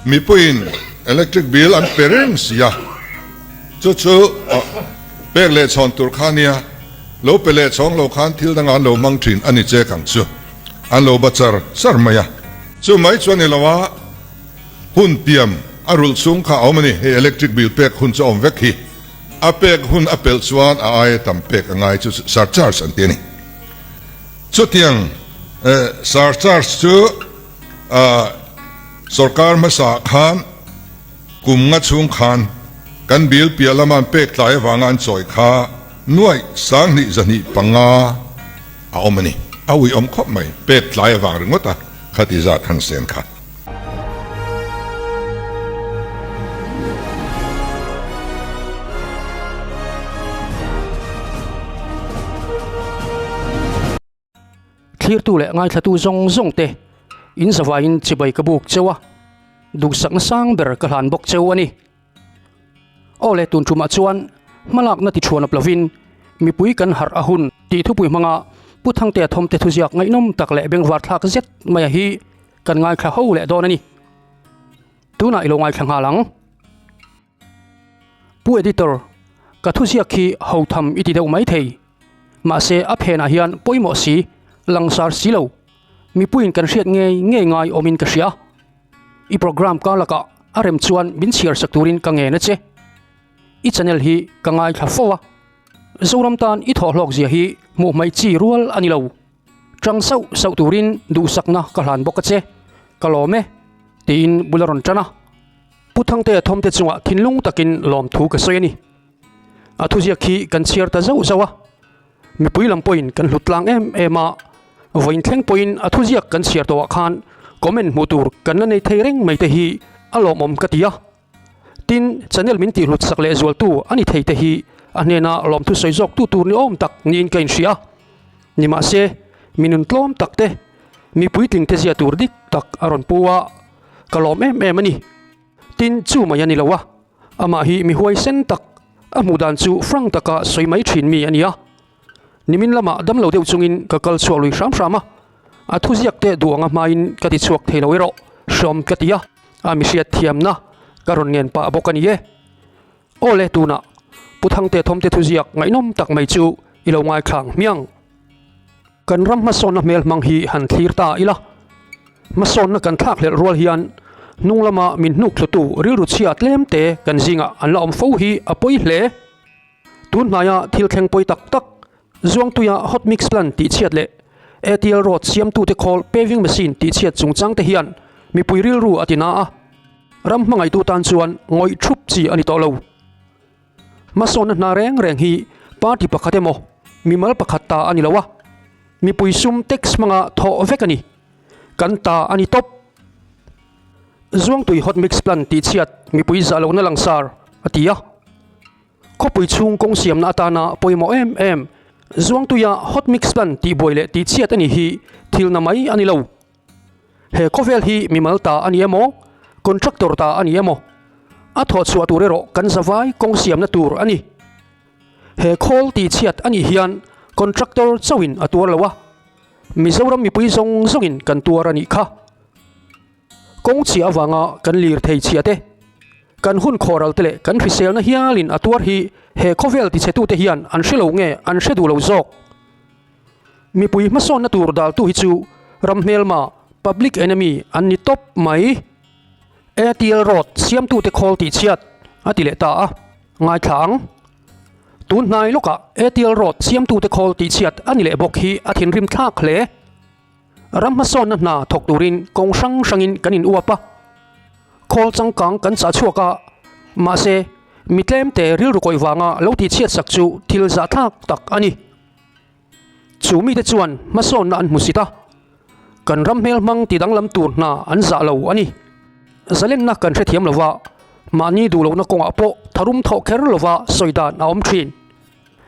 Mipuiin electric bill an pe reng si a, chu chu pek leh chhawn tur kha nia, lo pe leh chhawng lo khan thil dangah an lo hmang thin a ni chek ang chu, an lo ba char char mai a. Chu mai chu a ni lo a, hun tiam a rulh chhung kha a awm a ni, hei electric bill pek hun chu a awm vek hi, a pek hun a pelh chuan a aia tam pek a ngai chu surcharge an ti a ni. Chutiang surcharge chu. Sorkar hmasa khan kum nga chhung khan kan bill piah lama an pek tlai avanga an chawi kha nuaih 20 25 a awm a ni. A uiawm khawp mai, pek tlai avang ringawt a khati zat han sen kha. Thlirtu leh ngaithlatu zawng zawng te in zavaiin chibai ka buk cheu a, duhsakna sang ber ka hlan bawk cheu a ni. Aw le tun tumah chuan hmalakna ti thuan awp lovin mipui kan harh a hun tih thupui hmanga Pu Thangtea Thawmte thuziak ngaihnawm tak leh bengvar thlak zet maia hi kan ngaithla ho leh dawn a ni. Tunah i lo ngaithla nghal ang. Pu Editor, ka thuziak hi ho tham i ti deuh mai thei. Mahse a phenah hian pawimawh si, langsar si lo. Mipuiin kan hriat ngei ngei ngai awmin ka hria. I program ka lakah a rem chuan min chhiar sak turin ka ngen a che. I channel hi ka ngaithla fo a. Zoram tan i thawhhlawk zia hi hmuh hmaih chi rual a ni lo. Tang sauh sauh turin duhsakna ka hlan bawk a che. Ka lawm e, tiin bul a rawn tan a. Pu Thangtea thawmte chungah thinlung takin lawmthu ka sawi a ni. A thuziak hi kan chhiar ta zauh zauh a, mipui lam pawhin kan hlut tlang em em a, vawiin thleng pawhin a thuziak kan chhiar tawhah khan comment hmuh tur kan la nei thei reng mai te hi a lawmawm ka ti a. Tin, channel min tihhlut sak leh zualtu a ni thei te hi a hnena lawmthu sawi zawk tu tur ni awm tak niin ka inhria a. Nimahse, mi nun tlawm tak te, mi puitling te zia tur dik tak a rawn pu a, ka lawm em em a ni. Tin, chu mai a ni lo a, amah hi mi huaisen tak, a hmuh dan chu frank taka sawi mai thin mi a ni a. Nimin lamah damlo deuh chungin ka kal chhuak lui hram hram a, a thuziak te duh anga hmain ka ti chhuak thei lo erawh hrawm ka ti a, a mi hriat thiamna ka rawn ngen pah bawk a ni e. Aw le tunah Pu Thangte Thawmte thuziak ngaihnawm tak mai chu i lo ngaithlang hmiang. Kan ram hmasawnna hmel hmang hi han thlir ta ila, hmasawnna kan thlak hlelh rual hian hnung lama min hnuk thlutu rilru chhia tlem te kan zingah an la awm fo hi a pawi hle. Tun hnaia thil thleng pawi tak tak, Zuangtuia hot mix plant tih chhiat leh ATL road siamtute khawl paving machine tih chhiat chungchang te hian mipui rilru a ti na a, ram hmangaihtu tan chuan ngawih thup chi a ni tawh lo. Hmasawnna hna reng reng hi party pakhat emaw mimal pakhat ta a ni lo a, mipui sum tax hmanga thawh vek a ni. Kan ta a ni tawp. Zuangtui hot mix plant tih chhiat mipui zah lohna langsar a ti a. Khawpui chhung kawng siamna atana pawimawh em em Zuangtuia hot mix plant tihbuai leh tihchhiat a ni hi thil na mai a ni lo. He khawvel hi mimal ta a ni emaw, contractor ta a ni emaw, a thawh chhuah tur erawh kan zavai kawng siamna tur a ni. He khawl tihchhiat a nih hian contractor chauhin a tuar lo a, Mizoram mipui zawng zawngin kan tuar a nih kha. Kawng chhia avanga kan lirthei chhia te, kan hun khawral te leh kan hriselna hialin a tuar hi he khawvel tichhetute hian an hre lo nge an hre duh lo zawk? Mipui hmasawnna tur daltu hi chu ram hmelma, public enemy, an ni tawp mai. ATL Road siamtute khawl tihchhiat a ti leh ta a, ngaithla ang. Tun hnai lawkah ATL Road siamtute khawl tihchhiat a ni leh bawk hi a thinrim thlak hle. Ram hmasawnna hna thawk turin kawng hrang hrangin kan in uap a, khawl changkang kan chah chhuak a, mahse mi tlemte rilru kawih vanga lo tihchhiat sak chu thil zahthlak tak a ni. Chu mite chuan hmasawnna an hmusit a, kan ram hmel hmang ti danglam tur hna an zah lo a ni. Zalenna kan hrethiam lova, mahni duh lohna kawngah pawh tharum thawh kher lova sawi dan a awm thin.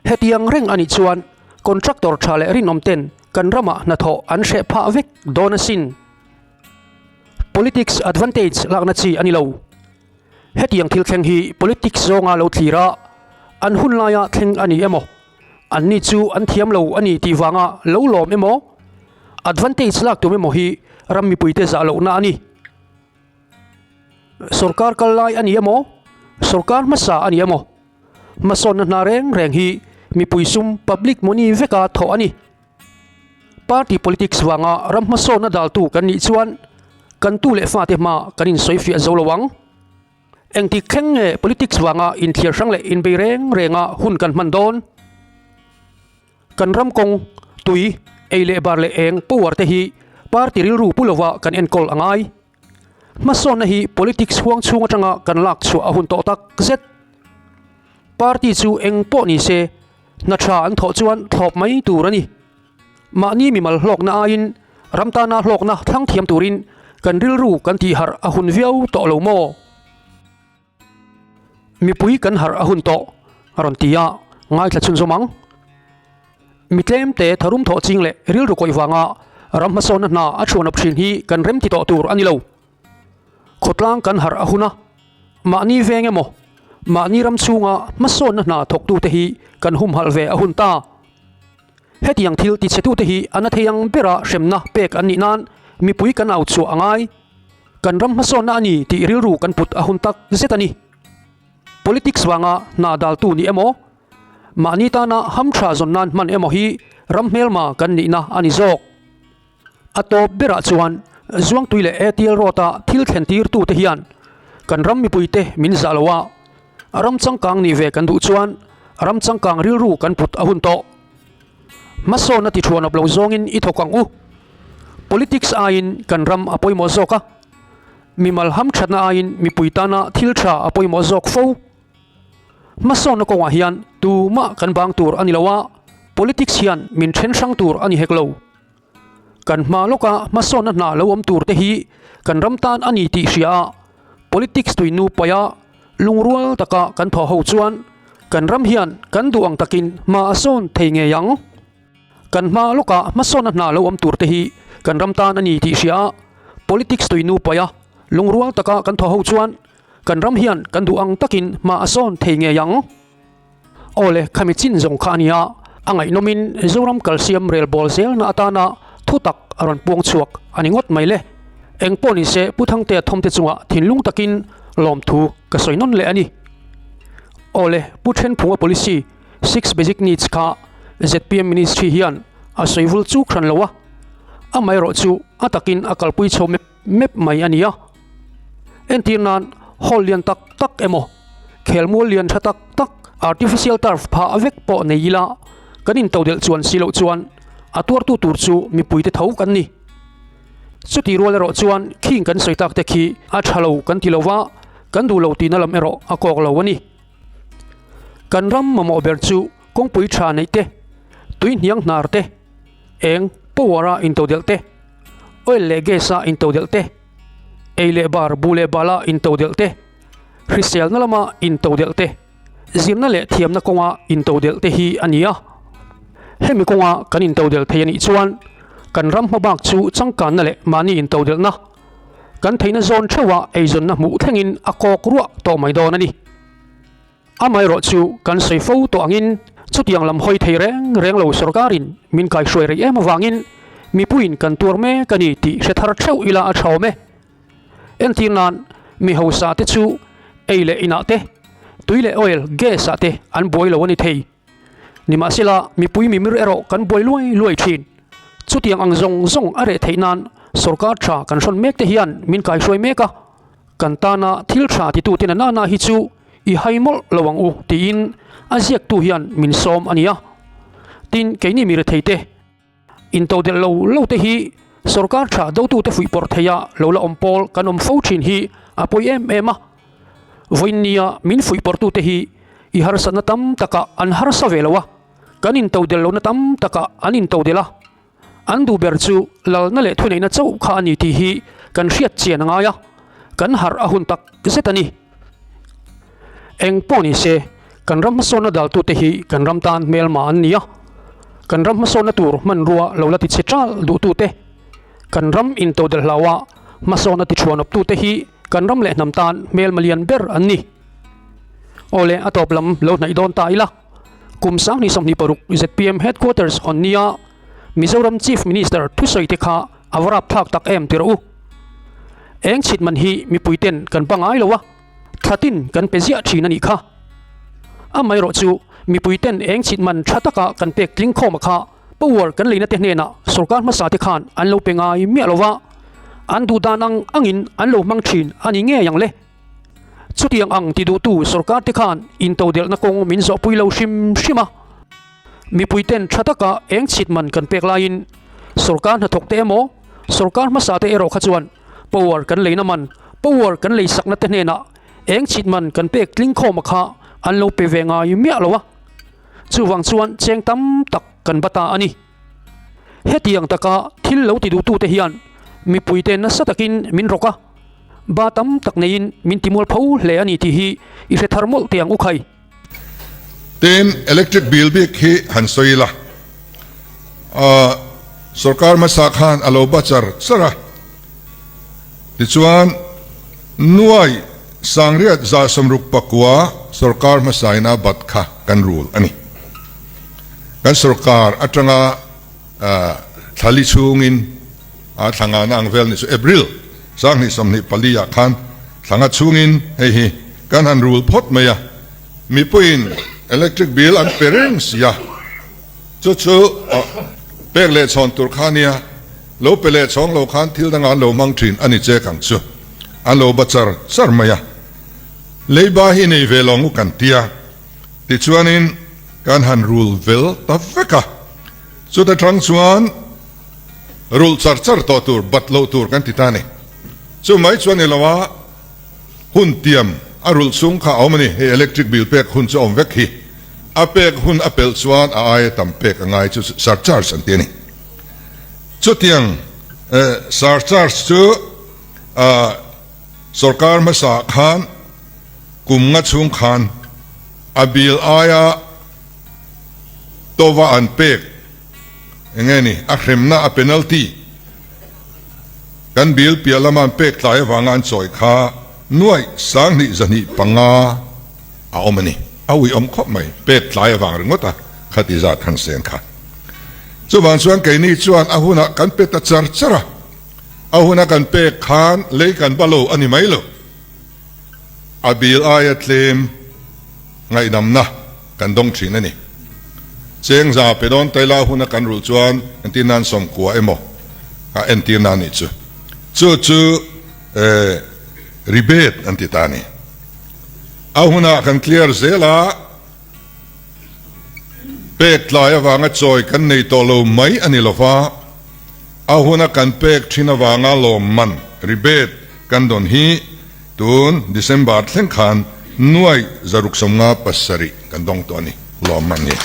Hetiang reng a nih chuan contractor tha leh rinawm ten kan ramah hnathawh an hreh phah vek dawn asin. Politics advantage lakna chi a ni lo. Hetiang thil thleng hi politics zawnga lo thlir a, an hun laia thleng a ni emaw, anni chu an thiam lo a ni tih vanga lo lawm emaw, advantage lak tum emaw hi ram mipuite zah lohna a ni. Sorkar kal lai a ni emaw, sorkar hmasa a ni emaw, hmasawnna hna reng reng hi mipui sum, public money, veka thawh a ni. Party politics vanga ram hmasawnna daltu kan nih chuan kan tu leh fate hma kan insawifiah zo lo ang. Engtik thleng nge politics vanga inthiar hrang leh inbei reng renga hun kan hman dawn? Kan ram kawng, tui, ei leh bar leh eng power te hi party rilru pu lova kan enkawl a ngai. Hmasawnna hi politics huang chhung atanga kan lak chhuah a hun tawh tak zet. Party chu eng pawh ni se, hna tha an thawh chuan thlawp mai tur a ni. Mahni mimal hlawkna aiin ram tana hlawkna thlang thiam turin kan rilru kan tihharh a hun viau tawh lo maw? Mipui kan harh a hun tawh, a rawn ti a, ngaithla chhunzawm ang. Mi tlemte tharum thawh ching leh rilru kawih vanga ram hmasawnna hna a chhuanawp thin hi kan remti tawh tur a ni lo. Khawtlang kan harh a hun a, mahni veng emaw, mahni ram chhunga hmasawnna hna thawktute hi kan humhalh ve a hun ta. Hetiang thil tichhetute hi a na thei ang bera hremna pek an nih nan mipui kan au chhuah a ngai. Kan ram hmasawnna a ni tih rilru kan put a hun tak zet a ni. Politics vanga hna daltu ni emaw, mahni tana hamtha zawn nan hman emaw hi ram hmelma kan nihna a ni zawk. A tawp berah chuan Zuangtui leh ATL Road-a thil thlen tirtute hian kan ram mipuite min zah lo a, ram changkang nih ve kan duh chuan ram changkang rilru kan put a hun tawh. Hmasawnna ti thuanawp lo zawngin i thawk ang u. Politics aiin kan ram a pawimawh zawk a, mimal hamthatna aiin mipui tana thil tha a pawimawh zawk fo. Hmasawnna kawngah hian tumah kan bang tur a ni lo a, politics hian min then hrang tur a ni hek lo. Kan hma lawka hmasawnna hna lo awm tur te hi kan ram tan a ni tih hria a, politics tui nu paih a, lungrual taka kan thawh ho chuan kan ram hian kan duh ang takin hma a sawn thei ngei ang. Kan hma lawka hmasawnna hna lo awm tur te hi kan ram tan a ni tih hria a, politics tui nu paih a, lungrual taka kan thawh ho chuan kan ram hian kan duh ang takin hma a sawn thei ngei ang. Aw le, khami chin zawng kha a nia, a ngaihnawmin Zoram kalsiam rel bawl zelna atana thu tak a rawn puang chhuak a ni ngawt mai le. Eng pawh ni se Pu Thangtea thawmte chungah thinlung takin lawmthu ka sawi nawn leh a ni. Aw le, Pu Thenphunga Policy Six Basic Needs kha zpm Ministry hian a sawi vul chuk hran lo a, amaherawh chu a takin a kalpui chho mep mep mai a ni a. Entir nan hall lian tak tak emaw, khelmual lian tha tak tak, artificial turf phah vek pawh nei ila kan intodelh chuan si loh chuan a tuartu tur chu mipuite tho kan ni. Chuti rual erawh chuan khing kan sawi tak te khi a tha lo kan ti lo va, kan duh lo tihna lam erawh a kawk lo a ni. Kan ram mamawh ber chu kawngpui tha neih te, tui hniang hnar te, eng power a intodelh te, oil leh gas a intodelh te, ei leh bar bu leh bala intodelh te, hriselna lama intodelh te, zirna leh thiamna kawnga intodelh te hi a ni a. Hemi kawnga kan intodelh thei a nih chuan kan ram hmabak chu changkanna leh mahni intodelhna kan theihna zawn theuha eizawnna hmuh thlengin a kawk ruah tawh mai dawn a ni. Amaherawh chu kan sawi fo tawh angin chutiang lam hawi thei reng reng lo sorkarin min kaihruai rei em avangin mipuiin kan tuar mek a ni tih hre thar theuh ila a tha awm e. Entir nan mi hausa te chu ei leh inah te, tui leh oil, gas ah te an buai lo a ni thei. Nimahsela mipui mimir erawh kan buai luai luai thin. Chutiang ang zawng zawng a reh theih nan sorkar tha kan hrawn mek te hian min kaihruai mek a. Kan tana thil tha titute na nana hi chu i hai mawlh lo ang u tiin a ziaktu hian min sawm a nia. Tin, keini mi rethei te, intodelh lo lo te hi sorkar tha dotute fuihpawrh theia lo la awm pawl kan awm fo thin hi a pawi em em a. Vawiinnia min fuihpawrhtute hi i harsatna tam takah an harsa ve lo a, kan intodelh lohna tam takah an intodelh a. An duh ber chu lalna leh thuneihna chauh kha a ni tih hi kan hriat chian a ngai a, kan harh a hun tak zet a ni. Eng pawh ni se, kan ram hmasawnna daltute hi kan ram tan hmelma an ni a, kan ram hmasawnna tur hmanrua lo la tichhe ṭal duhtute, kan ram intodelh hlaua hmasawnna tichhuanawptute hi kan ram leh hnam tan hmelma lian ber an ni. Awle, a tawp lam lo hnaih dawn ta ila. Kum 2026 zpm Headquarters hawn nia Mizoram Chief Minister thusawi te kha a va rapthlak tak em ti rawh u. Eng chhit man hi mipui ten kan pangai lo a, thla tin kan pe ziah thin a nih kha. Amaherawh chu mipui ten eng chhit man tha taka kan pek tling khawm a kha power kan leina te hnenah sorkar hmasa te khan an lo pe ngai miah lo va, an duh dan ang angin an lo hmang thin a ni ngei ang le. Chutiang ang ti duhtu sorkar te khan intodelhna kawng min zawhpui lo hrim hrim a. Mipui ten tha taka eng chhit man kan pek laiin sorkar hnathawk te emaw sorkar hmasa te erawh kha chuan power kan leina man, power kan lei sakna te hnenah eng chhit man kan pek tling khawm a kha an lo pe ve ngai miah lo a. Chuvang chuan cheng tam tak kan ba ta a ni. Hetiang taka thil lo ti duhtute hian mipuite nasa takin min rawk a, ba tam tak neiin min timual pho hle a ni tih hi i hre thar mawlh teh ang u khai. Tin, electric bill bik hi han sawi ila, sorkar hmasa khan a lo ba char char a, tichuan nuai sangriat 169 sorkar hmasain a bat kha kan rul a ni. Kan sorkar atanga thlali chhungin a thlangana ang vel ni chu April 2024 ah khan thlanga chhungin hei hi kan han rul phawt mai a, mipuiin electric bill an pe reng si a, chu chu pek leh chhawn tur kha nia, lo pe leh chhawng lo khan thil dangah an lo hmang thin a ni chek ang chu, an lo ba char char mai a, leiba hi nei ve lo ngu kan tia. Tichuanin kan han rul vel ta vek a, chuta tang chuan rulh char char tawh tur, bat loh tur kan ti ta a ni. Chu mai chuan ni lo a, hun tiam a rulh chhung kha a awm a ni, hei electric bill pek hun chu a awm vek hi, a pek hun a pelh chuan a aia tam pek a ngai chu surcharge an ti a ni. Chutiang surcharge chu sorkar hmasa khan Kum nga chhung khan a bill aia tova an pek eng nge ni a hremna a penalty kan bill piah lama an pek tlai avanga an chawi kha nuaih 2205 a awm a ni. A uiawm khawp mai pek tlai avang ringawt a khati zat han sen kha. Chuvang chuan keini chuan a hunah kan pe ta char char a, a huna kan pek khan lei kan ba lo a ni mai lo. A bil aia tlem ngaihdamna kan dawng thin a ni. Cheng za pe dawn taila huna kan rulh chuan entir nan 90 emaw a entir nan nih chu. Chu chu rebate an ti ta a ni. A huna kan clear zel a, pek tlai avanga chawi kan nei tawh lo mai a ni lova, a huna kan pek thin avanga lawmman, rebate, Kan dawn hi tun December thleng khan nuai 657 kan dawng tawh a ni, lawmman hi.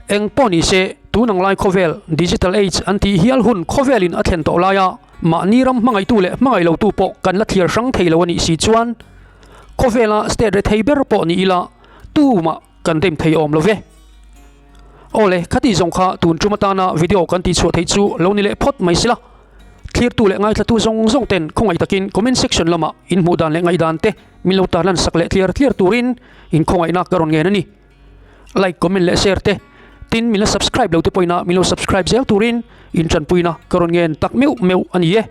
Eng pawh ni se, tun ang lai khawvel, digital age an tih hial hun khawvelin a thlen tawh laia mahni ram hmangaihtu leh hmangaih lotu pawh kan la thliar hrang thei lo a nih si chuan khawvela state rethei ber pawh ni ila tumah kan dem thei awm lo ve. Aw le, khati zawng kha tun tum atana video kan tihchhuah theih chu lo ni leh phawt mai sila. Thlirtu leh ngaithlatu zawng zawng ten khawngaih takin comment section lamah in hmuh dan leh ngaihdan te min lo tarlan sak leh tliar tliar turin in khawngaihna ka rawn ngen a ni. Like, comment leh share te tin min la subscribe lo te pawhin a min lo subscribe zel turin in tanpuina ka rawn ngen tak meuh meuh a ni e.